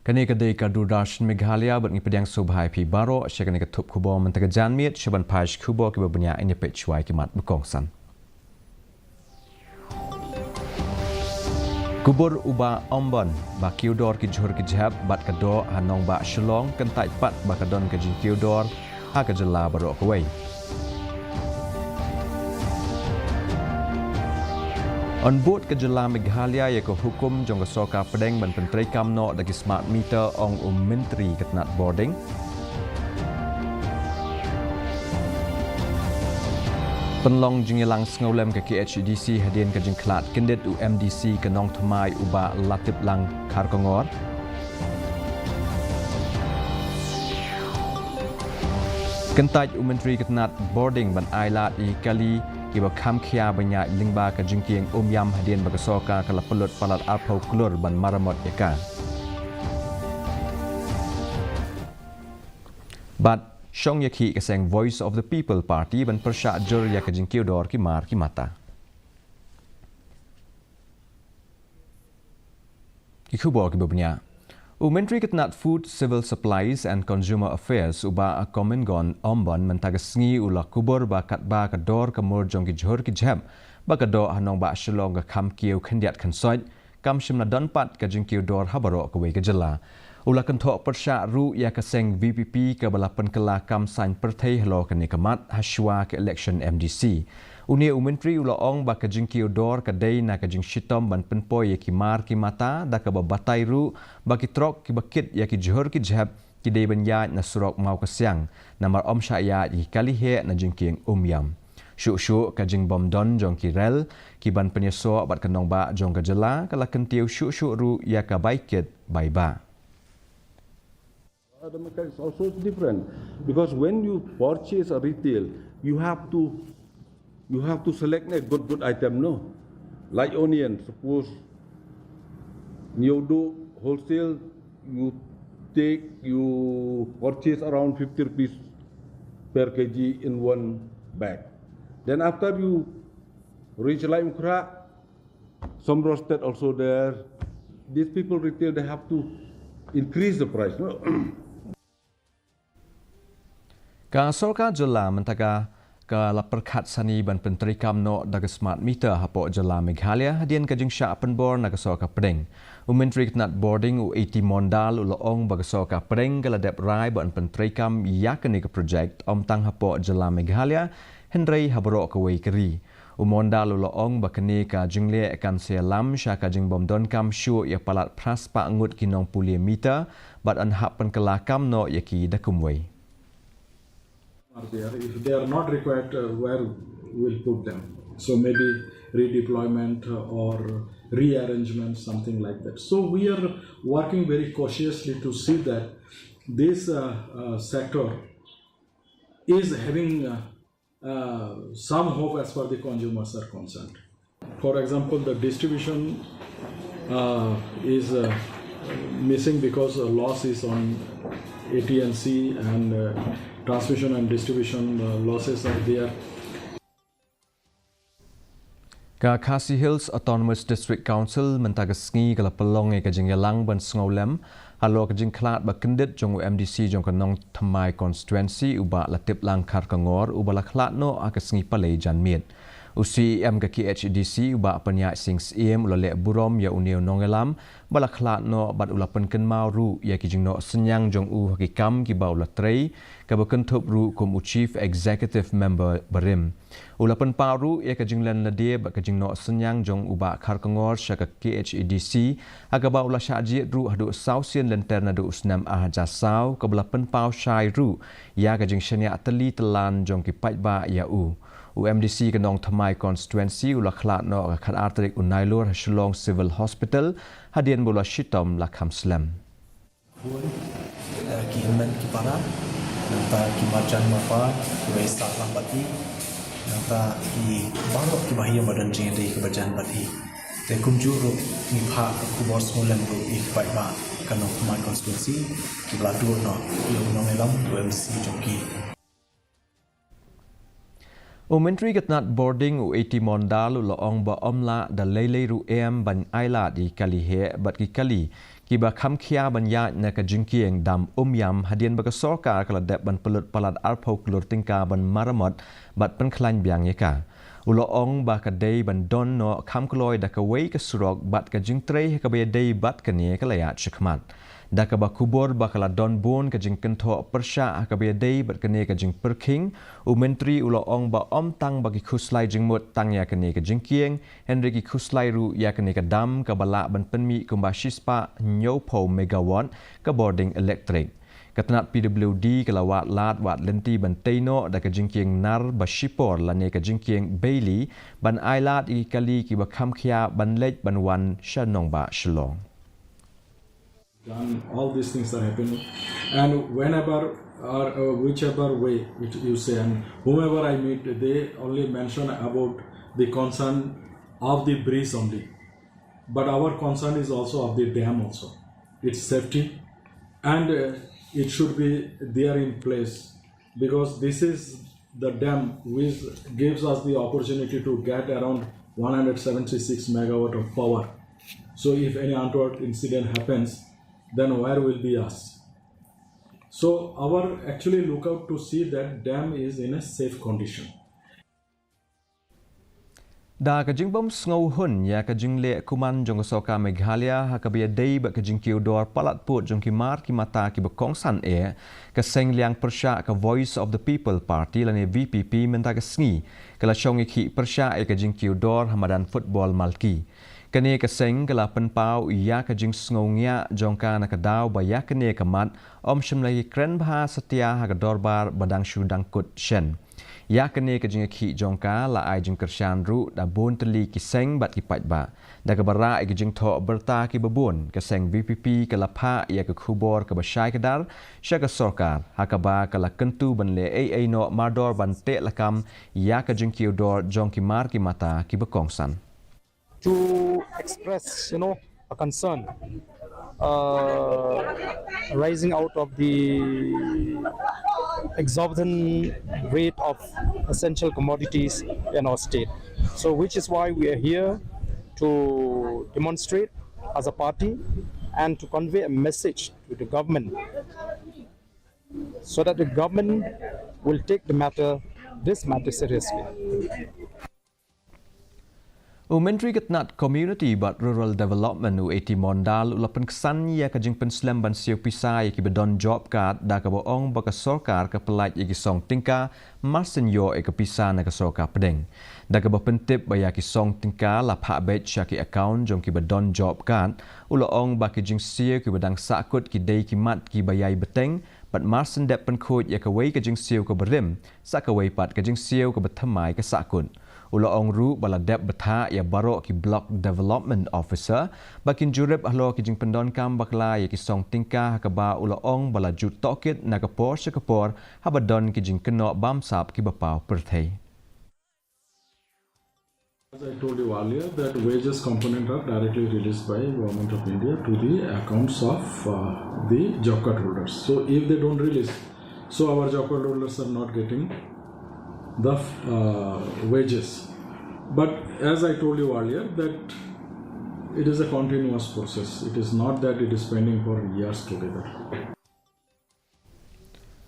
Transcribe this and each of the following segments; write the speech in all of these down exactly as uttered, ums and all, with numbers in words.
Kane ka dei ka Doordarshan Meghalaya bad ngi pdiang sngewbha ïa phi baroh sha kane ka thup khubor mynta ka janmiet. Sha ban peit khubor kiba bniah, ngin ïa peit shuwa ïa ki mat ba kongsan. Kubur u Bah Ombon ba kiew dor ki jhur ki jhep bad ka doh ha nongbah Shillong kyntait pat ba ka don ka jingkiew dor ha ka jylla baroh kawei. Yn bud ka jylla Meghalaya ïa ka hukum jong ka sorkar pdeng ban pyntreikam noh da ki smart meter, ong u Myntri ka tnat bording. Pynlong jingïalang sngewlem ka K H A D C hadien ka jingkhlad kyndit u M D C ka Nongthymmai u Bah Latiplang Kharkongor. Kyntait u Myntri ka tnat bording ban ailad ïa ki kali kiba kham khia ban ïaid lyngba ka jingkieng Umiam hadien ba ka sorkar ka la pynlut palat arphew klur ban maramot ïa ka. Bad shong ïa ki ka seng Voice of the People Party ban pyrshah jur ïa ka jingkiew dor ki mar ki mata. Ki khubor kiba bniah. U Myntri ka tnat Food, Civil Supplies and Consumer Affairs u Bah Comingone Ymbon mynta ka sngi u la kubur ba katba ka dor ka mur jong ki jhur ki jhep ba ka doh ha nongbah Shillong ka kham kiew khyndiat khynsoit, kam shym la don pat ka jingkiew dor ha baroh kawei ka jylla. U la kynthoh pyrshah ruh ïa ka seng V P P kaba la pynkylla kam saiñ pyrthei halor kane ka mat ha shuwa ka election M D C. Une u Myntri u la ong ba ka jingkiew dor ka dei na ka jingshitom ban pynpoi ïa ki mar ki mata, da kaba batai ruh ba ki trok kiba kit ïa ki jhur ki jhep ki dei ban ïaid na surok Mawkasiang, namar ym shah ïaid ïa ki kali heh na jingkieng Umiam. Shuh shuh ka jingbym don jong ki rel ki ban pynïasoh bad ka nongbah jong ka jylla ka la kyntiew shuh shuh ruh ïa ka bai kit bai bah. Uh, the mechanics also is different, because when you purchase a retail, you have to, you have to select a good, good item, no? Like onion, suppose, nyodo wholesale, you take, you purchase around fifty rupees per K G in one bag. Then after you reach Laitumkhrah, some roasted also there. These people retail, they have to increase the price, no? Ka sorkar jylla mynta ka, ka la pyrkhat sani ban pyntreikam noh da ka smart meter hapoh jylla Meghalaya hadien ka jingshah pynbor na ka sorkar pdeng. U Myntri ka tnat bording u A T Mondal u la ong ba ka sorkar pdeng ka la dep rai ban pyntreikam ïa kane ka projek ym tang hapoh jylla Meghalaya hynrei ha baroh kawei ka ri. U Mondal u la ong ba kane ka jingleh kan sa ïalam sha ka jingbym donkam shuh ïa palat phra spah ngut ki nongpule meter bad yn hap pynkylla kam noh ïa ki da kumwei. Are there? If they are not required, uh, where we'll put them? So maybe redeployment, uh, or rearrangement, something like that. So we are working very cautiously to see that this, uh, uh, sector is having, uh, uh, some hope as far the consumers are concerned. For example, the distribution, uh, is, uh, missing because, uh, loss is on A T and C and, uh, transmission and distribution, uh, losses are there. Ka Khasi Hills Autonomous District Council mynta ka sngi ka la pynlong ïa ka jingïalang ban sngewlem halor ka jingkhlad ba kyndit jong u M D C jong ka Nongthymmai constituency u Bah Latiplang Kharkongor uba la khlad noh ha ka sngi Palei janmiet. U C E M ka K H A D C u Bah Pynïaid Sing Syiem u la leh burom ïa une u nongïalam ba la khlad noh bad u la pynkynmaw ruh ïa ki jingnoh synñiang jong u ha ki kam kiba u la trei, kaba kynthup ruh kum u Chief Executive Member barim. U la pynpaw ruh ïa ka jinglen lade bad ka jingnoh synñiang jong u Bah Kharkongor sha ka K H A D C, ha kaba u la shah jied ruh haduh saw sien lynter naduh u snem ar hajar saw, kaba la pynpaw shai ruh ïa ka jingshaniah tylli tyllan jong ki paidbah ïa u. U M D C ka Nongthymmai constituency u la khlad noh ha ka khatar tarik u Nailur ha Shillong Civil Hospital hadien ba u la shitom la kham slem. Bun, eh, ki hynmen ki para, nangta ki marjan mapa, kiba ïa sah lang bad ngi, nangta ki baroh kiba ha ïing ba don jingïadei kiba jan bad ngi. Te kumjuh ruh ngi phah ka khubor sngewlem ruh ïa ki paidbah ka Nongthymmai constituency kiba la duh noh ïa u nongïalam u M D C jong ki. U Myntri ka tnat bording u A T Mondal u la ong ba ym lah da lei lei ruh em ban ailad ïa ki kali heh bad ki kali kiba kham khia ban ïaid na ka jingkieng dam Umiam hadien ba ka sorkar ka la dep ban pynlut palat arphew klur tyngka ban maramot bad pynkhlaiñ biang ïa ka. U la ong ba ka dei ban don noh kham kloi da kawei ka surok bad ka jingtrei ha kaba ïadei bad kane ka la ïaid shakhmat. Da kaba khubor ba ka la don bun ka jingkynthoh pyrshah ha kaba ïadei bad kane ka jingpyrkhing, u Myntri u la ong ba ym tang ba ki khuslai jingmut tang ïa kane ka jingkieng, hynrei ki khuslai ruh ïa kane ka dam kaba lah ban pynmih kumba shispah hynñiewphew megawatt ka bording elektrik. Ka tnat P W D ka la wad lad wad lynti ban tei noh da ka jingkieng Nar ba shipor lane ka jingkieng Bailey ban ailad ïa ki kali kiba kham khia ban leit ban wan sha nongbah Shillong. Done. All these things are happening. And whenever or uh, whichever way it, you say, and whomever I meet, they only mention about the concern of the bridge only. But our concern is also of the dam also, its safety, and uh, it should be there in place, because this is the dam which gives us the opportunity to get around one hundred seventy-six megawatt of power. So if any untoward incident happens, then where will be us? So our actually look out to see that dam is in a safe condition. Da ka jingbym sngewhun ïa ka jingleh kuman jong ka sorkar Meghalaya ha kaba ïadei bad ka jingkiew dor palat pud jong ki mar ki mata kiba kongsan eh, ka seng liang pyrshah ka Voice of the People Party lane V P P mynta ka sngi ka la shong ïakhih pyrshah ïa ka jingkiew dor ha madan football Malki. Kane ka seng ka la pynpaw ïa ka jingsngewngiah jong ka na ka daw ba ïa kane ka mat ym shym la ïakren bha satia ha ka dorbar ba dang shu dang kut shen. Ïa kane ka jingïakhih jong ka la ai jingkyrshan ruh da bun tylli ki seng bad ki paidbah. Da kaba rah ïa ki jingthoh byrta kiba bun, ka seng V P P ka la phah ïa ka khubor kaba shai kdar sha ka sorkar ha kaba ka la kyntu ban leh ei ei noh mardor ban teh lakam ïa ka jingkiew dor jong ki mar ki mata kiba kongsan. To express, you know, a concern uh, arising out of the exorbitant rate of essential commodities in our state. So, which is why we are here to demonstrate as a party and to convey a message to the government so that the government will take the matter, this matter seriously. U Myntri ka tnat Community bad Rural Development u A T Mondal u la pynksan ïa ka jingpynslem ban siew pisa ïa kiba don job card da kaba ong ba ka sorkar ka pyllait ïa ki song tyngka marsien ïoh ïa ka pisa na ka sorkar pdeng. Da kaba pyntip ba ïa ki song tyngka la phah beit sha ki account jong kiba don job card, u la ong ba ki jingsiew kiba dang sahkut ki dei ki mat kiba ïai bteng bad marsien dep pynkhuid ïa kawei ka jingsiew kaba rim sa kawei pat ka jingsiew kaba thymmai ka sahkut. U la ong ruh ba la dep bthah ïa baroh ki Block Development Officer ba kin jurip halor ki jingpyndonkam bakla ïa ki song tyngka ha kaba u la ong ba la ju tohkit na ka por sha ka por haba don ki jingkynnoh bamsap kiba paw pyrthei. As I told you earlier, that wages component are directly released by Government of India to the accounts of uh, the job card holders. So if they don't release, so our job card holders are not getting the uh, wages. But as I told you earlier, that it is a continuous process. It is not that it is pending for years together.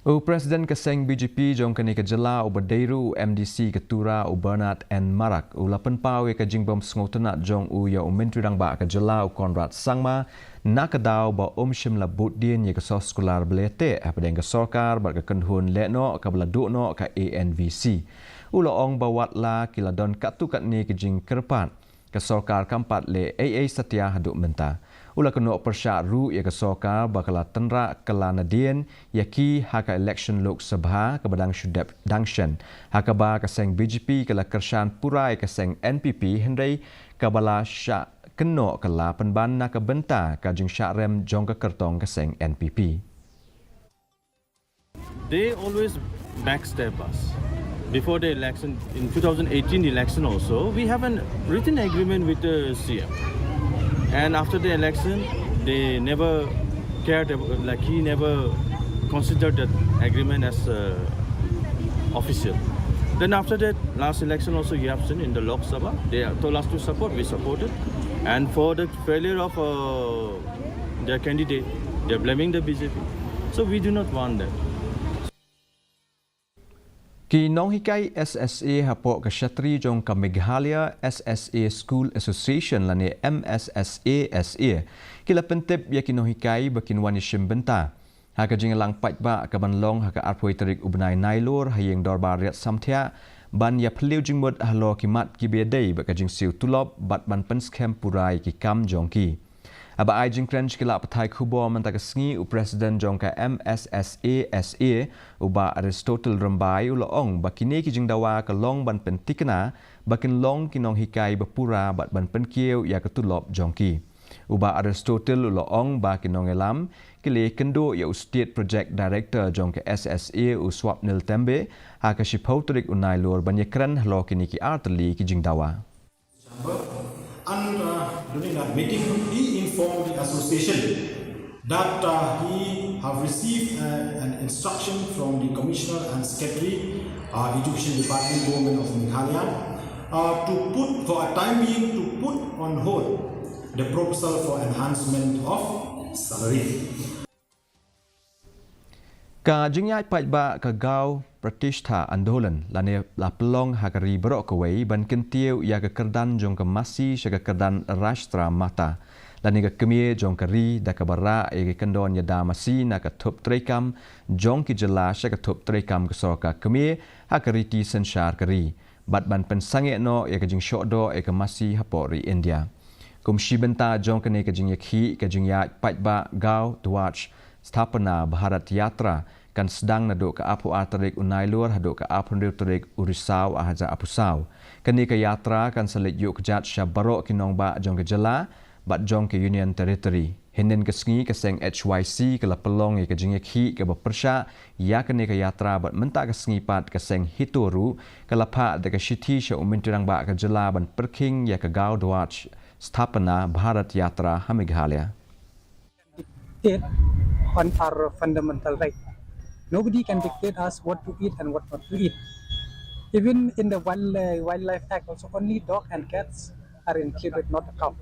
U President ka seng B J P jong kane ka jylla uba dei ruh u M D C ka Tura u Bernard N Marak u la pynpaw ïa ka jingbym sngewtynnad jong u ïa u Myntri Rangbah ka jylla u Conrad Sangma na ka daw ba um shym la bud dien ïa ka soskular ba la teh hapdeng ka sorkar bad ka kynhun lehnoh kaba la duh noh ka A N V C. U la ong ba watla ki la don katto katne ki jingkyrpad, ka sorkar kam pat leh ei ei satia haduh mynta. U la kynnoh pyrshah ruh ïa ka sorkar ba ka la tynrah kylla nadien ïa ki ha ka election Lok Sabha kaba dang shu dep dang shen, ha kaba ka seng B J P ka la kyrshan pura ïa ka seng N P P hynrei kaba la shah kynnoh ka la pynban na ka bynta ka jingshah rem jong ka kyrtong ka seng N P P. They always backstep us. Before the election, in two thousand eighteen election also, we have a written agreement with the C M. And after the election, they never cared, like he never considered that agreement as uh, official. Then after that, last election also you have seen in the Lok Sabha, they told us to support, we supported. And for the failure of uh, Their candidate, they're blaming the B J P. So we do not want that. Ki nonghikai S S A hapoh ka shatri jong ka Meghalaya S S A School Association lane M S S A S A ki la pyntip ïa ki nonghikai ba kin wan ïashim bynta ha ka jingïalang paidbah ka ban long ha ka arphew tarik u bnai Nailur ha ïing dorbar Riat Samthiah ban ïaphylliew jingmut halor ki mat kiba ïadei bad ka jingsiew tulop bad ban pynskhem pura ïa ki kam jong ki. Haba ai jingkren sha ki lad pathai khubor mynta ka sngi, u President jong ka M S S A S A, u Bah Aristotle Rymbai, u la ong ba kine ki jingdawa ka long ban pyntikna ba kin long ki nonghikai ba pura bad ban pynkiew ïa ka tulop jong ki. U Bah Aristotle u la ong ba ki nongïalam ki la ïakynduh ïa u State Project Director jong ka S S A, u Swapnil Tembe, ha ka shiphew tarik u Nailur ban ïakren halor kine ki artylli ki jingdawa. Chamber. And, uh, during that meeting, he informed the association that, uh, he have received, uh, an instruction from the Commissioner and Secretary, uh, Education Department, Government of Meghalaya, uh, to put, for a time being, to put on hold the proposal for enhancement of salary. Ka jingïaid paidbah ka Gau Pratishtha Andolan lane la pynlong ha ka ri baroh kawei ban kyntiew ïa ka kyrdan jong ka masi sha ka kyrdan Rashtra Mata lane ka kmie jong ka ri, da kaba rah ïa ka kyndon ïada masi na ka thup treikam jong ki jylla sha ka thup treikam ka sorkar kmie ha ka riti synshar ka ri bad ban pynsangeh noh ïa ka jingshohdoh ïa ka masi hapoh ri India. Kum shi bynta jong kane ka jingïakhih, ka jingïaid paidbah Gau Dhwaj Sthapana Bharat Yatra kan sdang naduh ka arphew ar tarik u Nailur haduh ka arphew hynriew tarik u Risaw ar hajar arphew saw. Kane ka yatra kan sa leit ïuh kjat sha baroh ki nongbah jong ka jylla bad jong ka Union Territory. Hynnin ka sngi ka seng H Y C ka la pynlong ïa ka jingïakhih kaba pyrshah ïa kane ka yatra bad mynta ka sngi pat ka seng HITO ruh ka la phah da ka shithi sha u Myntri Rangbah ka jylla ban pyrkhing ïa ka Gau Dhwaj Sthapana Bharat Yatra ha Meghalaya. Dictate on our fundamental right. Nobody can dictate us what to eat and what not to eat. Even in the Wild, uh, Wildlife Act, also only dog and cats are included, not a cow.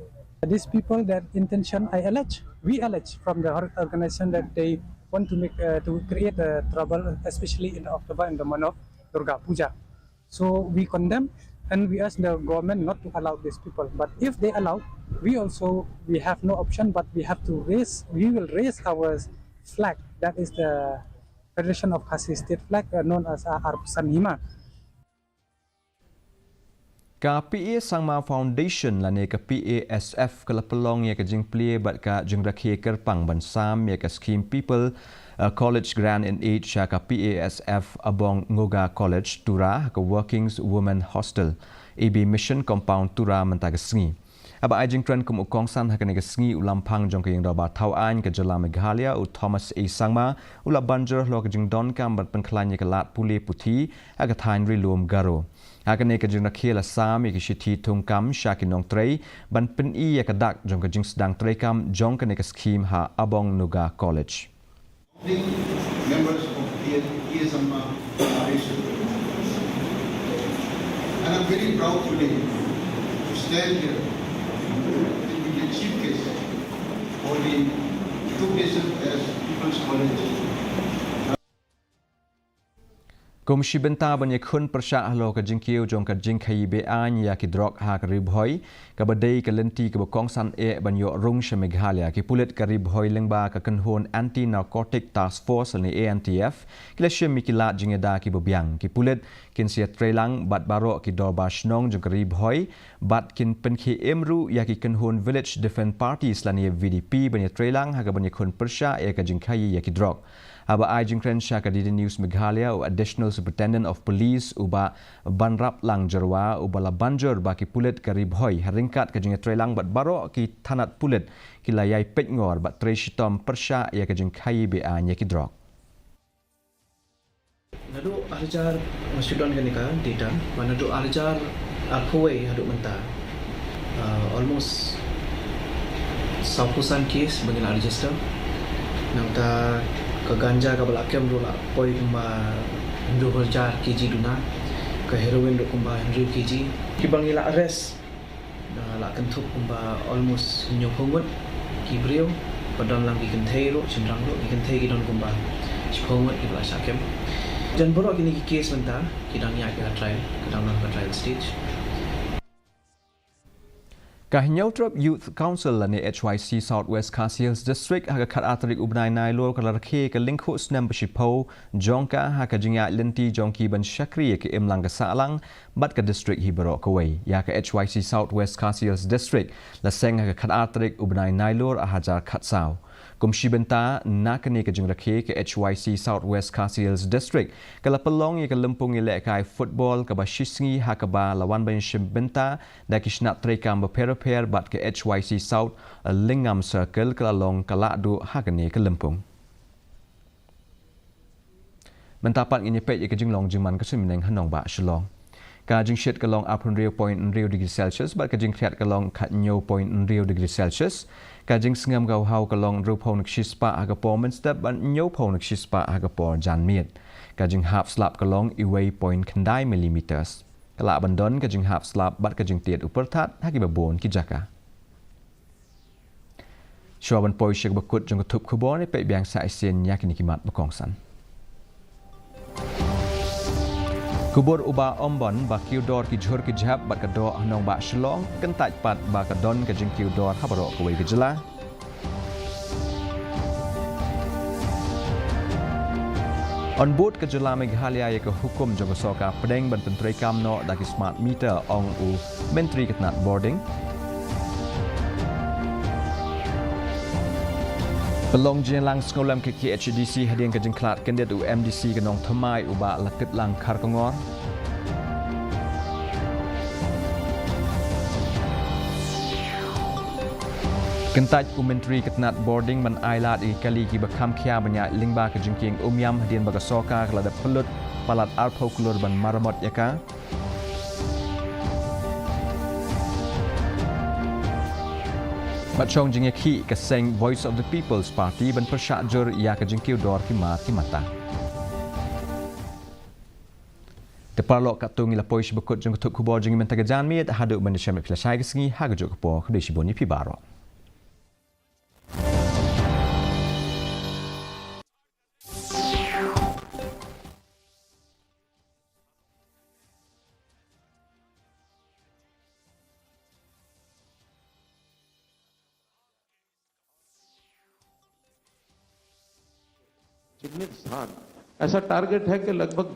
These people, their intention, I allege, we allege from the or- organization that they want to make uh, to create uh, trouble, especially in October in the month of Durga Puja. So we condemn and we ask the government not to allow these people. But if they allow, we also we have no option, but we have to raise. We will raise our flag. That is the Federation of Khasi State flag, uh, known as uh, Arpsan Hima. Ka P A Sangma Foundation lane ka P A S F ka la pynlong ïa ka jingplie bad ka jingrakhe kyrpang ban sam ïa ka skhim People, uh, College Grant in Aid sha ka P A S F Abong Ngoga College, Tura, ka Workings Women Hostel, A B Mission Compound, Tura mynta ka sngi. Haba ai jingkren kum u kongsan ha kane ka sngi, u Lamphang jong ka Ïing Dorbar Thaw Aiñ ka Jylla Meghalaya, u Thomas A Sangma, u la ban jur halor ka jingdonkam ban pynkhlaiñ ïa ka lad pule puthi ha ka thaiñ Ri Lum Garo. Ha kane ka jingrakhe la sam ïa ki shithi thungkam sha ki nongtrei ban pyni ïa ka dak jong ka jingsdang treikam jong kane ka skhim ha Abong Ngoga College. Members of P A Sangma Foundation. And I'm very proud today to stand here and be the chief guest for the inauguration as People's College. Kum shi bynta ban ïakhun pyrshah halor ka jingkiew jong ka jingkhaïi be-aiñ ïa ki drok ha ka Ri Bhoi, kaba dei ka lynti kaba kongsan eh ban ïoh rung sha Meghalaya, ki pulit ka Ri Bhoi lyngba ka kynhun Anti Narcotic Task Force lane A N T F ki la shim ïa ki lad jingïada kiba biang. Ki pulit kin sa ïatreilang bad baroh ki dorbar shnong jong ka Ri Bhoi bad kin pynkhie im ruh ïa ki kynhun Village Defence Parties lane V D P ban ïatreilang ha kaban ïakhun pyrshah ïa ka jingkhaïi ïa ki drok. Haba ai jingkren sha ka D D News Meghalaya, u Additional Superintendent of Police, u Bah Banraplang Jyrwa, uba la ban jur ba ki pulit ka Ri Bhoi ha ryngkat ka jingïatreilang bad baroh ki thanat pulit ki la ïai peitngor bad trei shitom pyrshah ïa ka jingkhaïi be-aiñ ïa ki drok. Naduh arhajar, nga shu don kane ka data, ba naduh arhajar arphew wei haduh mynta, uh, almost sawphew san case ba ngi la register. Nangta ka ganja kaba la kem ruh la poi kumba hynriew hajar kg duna, ka heroin ruh kumba hynriew kg. Kiba ngi la arrest, uh, la kynthup kumba almost hynñiewphew ngut ki briew. Ba don lang ki kynthei ruh, shynrang ruh, ki kynthei ki don kumba shiphew ngut kiba la shah kem. Jan baroh kine ki case mynta ki dang ïaid ha ka trial, ka dang long ha ka trial stage. Ka Hynñiewtrep Youth Council lane H Y C South West Khasi Hills District ha ka khatar tarik u bnai Nailur ka la rakhe ka lyngkhuh snem ba shiphew jong ka ha ka jingïaid lynti jong ki ban shakri ïa ka imlang ka sahlang bad ka district hi baroh kawei. Ïa ka H Y C South West Khasi Hills District la seng ha ka khatar tarik u bnai Nailur ar hajar khatsaw. Kum shi bynta na kane ka jingrakhe, ka H Y C South West Khasi Hills District ka la pynlong ïa ka lympung ïalehkai football kaba shisngi ha kaba la wan ban shim bynta da ki shnat treikam bapher bapher bad ka H Y C South Lyngngam Circle ka la long ka lahduh ha kane ka lympung. Mynta pat ngin ïa peit ïa ka jinglong jingman ka suiñ bneng ha nongbah Shillong. Ka jingshit ka long arphew hynriew point hynriew degree Celsius bad ka jingkhriat ka long khathynñiew point hynriew degree Celsius. Ka jingsngem ka bhaw ka long hynriewphew na ka shispah ha ka por mynstep bad hynñiewphew na ka shispah ha ka por janmiet. Ka jinghap slap ka long uwei point khyndai millimeters. Ka lah ban don ka jinghap slap bad ka jingtied u pyrthat ha kiba bun ki jaka. Shuwa ban poi sha kaba kut jong ka thup khubor, ngin peit biang sa shisien ïa kine ki mat ba kongsan. Khubor u Bah Ombon ba kiew dor ki jhur ki jhep bad ka doh ha nongbah Shillong, kyntait pat ba ka don ka jingkiew dor ha baroh kawei ka jylla. Yn bud ka jylla Meghalaya ïa ka hukum jong ka sorkar pdeng ban pyntreikam noh da ki smart meter, ong u Myntri ka tnat bording. Pynlong jingïalang sngewlem ka K H A D C hadien ka jingkhlad kyndit u M D C ka Nongthymmai u Bah Lapitlang Kharkongor. Kyntait u Myntri ka tnat bording ban ailad ïa ki kali kiba kham khia ban ïaid lyngba ka jingkieng Umiam hadien ba ka sorkar ka la dep pynlut palat arphew klur ban maramot ïa ka. Bad shong jingïakhih ka seng Voice of the People's Party ban pyrshah jur ïa ka jingkiew dor ki mar ki mata. Te paralok, katto ngi la poi sha ba kut jong ka thup khubor jong ngi mynta ka janmiet, haduh ban ïashem ïa phi lashai ka sngi ha kajuh ka por, khublei shibun ïa phi baroh. चिन्हित स्थान, ऐसा टारगेट है कि लगभग